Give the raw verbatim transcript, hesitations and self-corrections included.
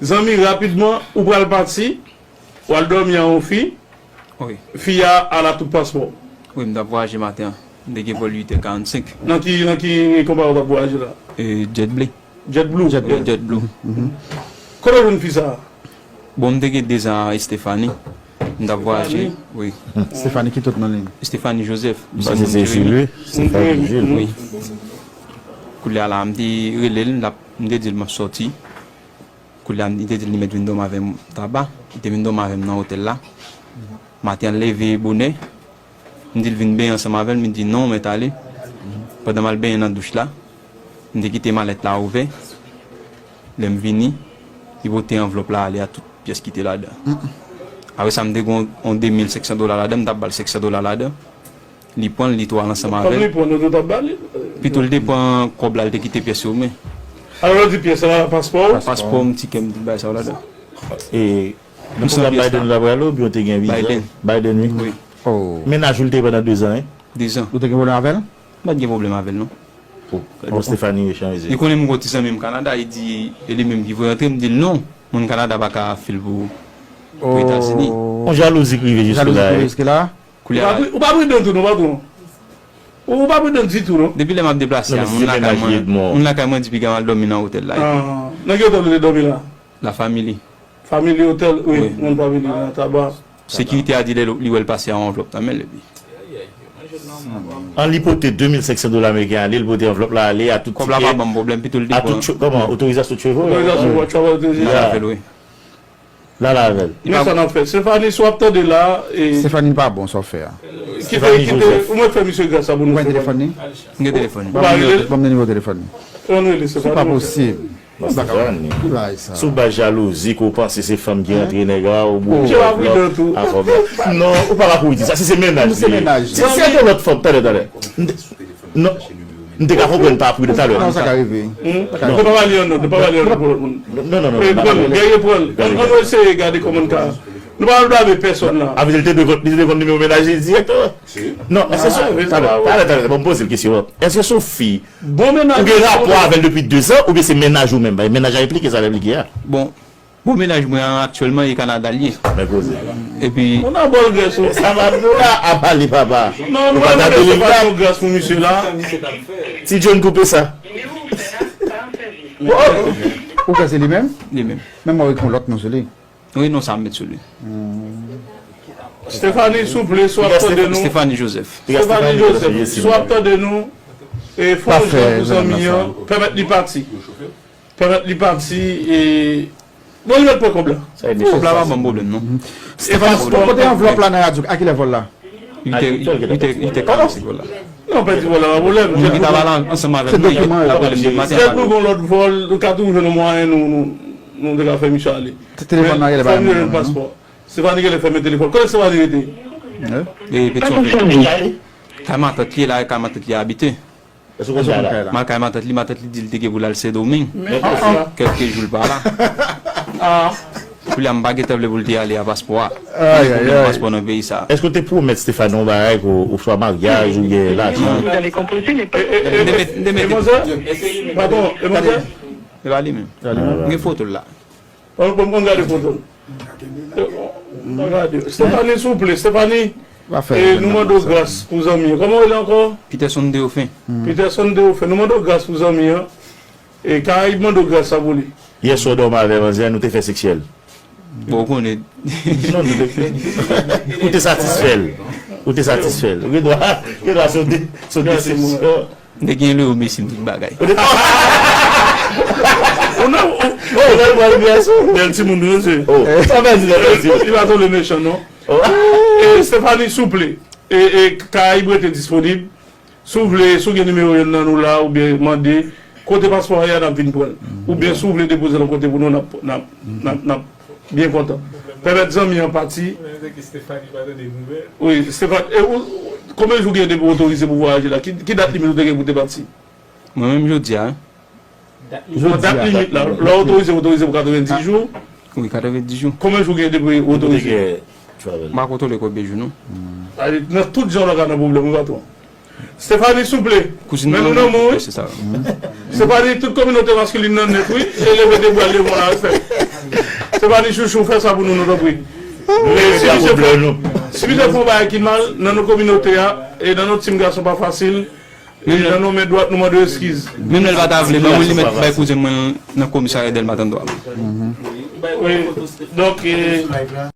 Zanmi, rapidman, ou pral pati, w al dòmi a yon fi, Wi. Fi a al a tout paspò. Wi, m t ap vwayaje maten an. M te gen vòl uit è karannsenk. Nan ki, nan ki konpayi w t ap vwayaje la? E, JetBlue. JetBlue. Wi, JetBlue. Kote w jwenn fi sa a? Bon, m te gen dezan a Estefani. M t ap vwayaje. Wi. Estefani ki tout non li? Estefani Joseph. Sa se se Jule. Estefani Jule. Wi. Koulye a la, m te rele l, m t ap- m te di l m ap sòti. Koulye a, li te di l li mèt vin dòmi avè m Taba. Li te vin dòmi avè m nan otèl la. Maten an, l leve bonè. M di l vin benyen ansanm avè l, li di non, m mèt ale. Pandan m al benyen nan douch la, m te kite malèt la ouvè. Lè m vini, li pote anvlòp la ale a tout pyès ki te ladan. Apre sa, m te gen yon de mil senk san dola ladan, m t ap ba l senk san dola ladan. Li pran l, li tou al ansanm avè l. Kòm li pran, nou tou t ap ba li. Pito l te pran kòb la, li te kite pyès yo men. Alò, lè w di pyès la, paspò w? Paspò m, tikè m, tout bagay sa yo ladan. E nan pwogram Biden la pral oubyen w te gen viza? Biden. Biden, wi. Wi. Oh. Mennaj ou l te pandan dezan, wi. Dezan. Ou te gen pwoblèm avè l? M pa t gen pwoblèm avè l, non. Bon, Stefani, wi, chanje. Li konnen m gon ti zanmi m Kanada, li di, e li menm ki voye antre, m di l non. Moun Kanada pa ka fil pou, pou Etazini. Yon jalouzi k rive jiske Jalouzi la. Pou riske la. Koulye Ou a pa pri- ou pa pridan tou, non, patwon? Ou pa pridan ditou, non? Depi lè m ap deplase a, Non, men moun se lakay mennaj li, mwen, Edmond. Moun lakay mwen di piga m al dòmi nan otèl la. Ah, nan ki otèl ou te dòmi la? La family. Family Hotel, wi, Wi. Moun Family, nan Taba. Sekirite a di lè li wè l pase a yon anvlòp nan men l epi. An li pote de mil senk san dola ameriken ale, li pote anvlòp la ale a tout Kòb la pa tikè, ban m pwoblèm, pito l te a pran. tout cho-, kòman, otorizasyon travel. Otorizasyon pou travel, otorizasyon. Li avè l, wi. L al avè l. Men sa n ap fè. Stefani, si w ap tande la, e, Stefani pa bon sa w fè a. Kite, kite, ou mwen fè misye gras sa pou nou. Mwen telefòn li. M gen telefòn li. Ou pa rele l? Ban m nimewo telefòn li. Ou rele, se Se pa posib. Non, Stefani. Ki bagay sa? Sou baz jalouzi ke w panse se fanm ki rantre nèg la, ou Misye pa pridan tou. Non, ou pa ka kouri di sa. Si se mennaj Se li ye. mennaj. Si se te lòt fanm, talè, talè. Non. M te ka konprann pa pridan talè. Non, sa ka rive. Hmm? Nou pa pale yon non, nou pa pale yon non pou lòt moun. Non, non, non. E, pran l, Guerrier, pran l. Ann, ann eseye gade kòman n ka. Nou pa vle blame pèsòn la. Avè li te devan, li te devan nimewo mennaj li dirèkteman. Non, èske se, talè, talè, talè, bon, m poze l kesyon an. Èske se yon fi Bon mennaj. Ou gen rapò avè l depi dezan oubyen se mennaj ou menm? Mennaj la enplike sa l enplike a. Bon, bon mennaj mwen an aktyèlman e Kanada l ye. Men koze. Epi Ou nan bòl grès ou. Sa m ap di w la, a pale papa. Non, nou pa mande se pa yon gras pou misye la. Ti John koupe sa. Ou kwè se li menm? Li menm. Men mwen wè yon lòt non sou li. Wi, non, sa m met sou li. Stefani, souple, si w ap tande nou. Stefani Joseph. Stefani Joseph, si w ap tande nou, e fè yon jan pou zanmi an, pèmèt li pati. Pèmèt li pati, e bon, li mèt pran kòb la. Kòb la pa ban m pwoblèm, non. E paspò. Kote anvlòp la nan radyo? A kilè vòl la? Li te, li te, li te karanse kòb la. Non, pèdi vòl la, pa pwoblèm. Moun ki t ap al ansanm avèk mwen, t ap rele m depi maten. Petèt nou gon lòt vòl, nou ka toujou jwenn yon mwayen, nou, nou, nou te ka fè misye ale. Telefòn nan genlè pa menm. Fò m jwenn paspò. Stefani genlè fèmen telefòn. Kote Stefani rete? E Petyonvil. Kay matant li la, kay matant li abite. Èske w konn kay la? M al kay matant li, matant li di l te gen pou l al Sendomeng. Men kòb sa. Kèlke jou l pa la. Ah. Koulye a m pa gentan vle pou l te ale a paspò a. Ay, ay, Pwoblèm ay. Paspò nan peyi sa. Èske w te pwomèt Stefani yon bagay, ke w swa maryaj oubyen lajan? E, e, M te met, m te e, met. Manzè? Padon, e manzè? E pa li menm. M gen foto l la. Bon, bon, bon, gade foto. Bon, gade. Stefani, souple, Stefani, Pa fè e, nou mande w gras pou zanmi an. Kòman w rele ankò? Peterson Deofen. Peterson Deofen. Nou mande w gras pou zanmi an. E Karayib mande w gras sa pou li. Yèswa w dòmi avè manzè, nou te fè seksyèl. Bon, ou konnen. Non, nou te, ou te satisfè l. Ou te satisfè l. Ou gen dwa, gen dwa se yon de-, se yon desepsyon. M te gen Leo Messi, m tout bagay. Ou nan, ou, Oh, ou nan pran yon gason. Bèl timoun, wi, mesye. Oh, sa vle di nan bèl timoun. Li pa twò le mechan, non. Oh. E Stefani, souple. E, e Karayib rete disponib. Si w vle, si w gen nimewo youn nan nou la, oubyen mande, kote paspò a ye a, n ap vin pran l. Oubyen si w vle depoze l yon kote pou nou, n ap, n ap, n ap, n ap byen kontan. Pèmèt zanmi an pati. Wi, Stefani, e ou, konbyen jou w gen depi w otorize pou vwayaje la? Ki, ki dat limit ou te gen pou te pati? Mwen menm jodi a, wi. Bon, dat limit la, lè w otorize, w otorize pou katrevenndis jou. Wi, katrevenndis jou. Konbyen jou w gen depi w otorize? M pa kontwole konbyen jou, non. Sa vle di, nan tout jan w la ka nan pwoblèm, wi, patwon. Stefani, souple. Kouzin Men nou mwen, nan men w, wi. Se sa. Se pa ni tout kominote maskilin nan nèt, wi, e leve de bwa levan la, respè. Se pa ni chouchou fè sa pou nou, nou tanpri. Men si misye fè, si misye fè yon bagay ki mal nan nou kominote a, e nan nou tim gason pa fasil, e nan nou men dwat nou mande eskiz. Menm lè l pa ta vle, ban mwen li mèt bay kouzen mwen nan komisarya Dèlma trannde twa. Wi, donk, e,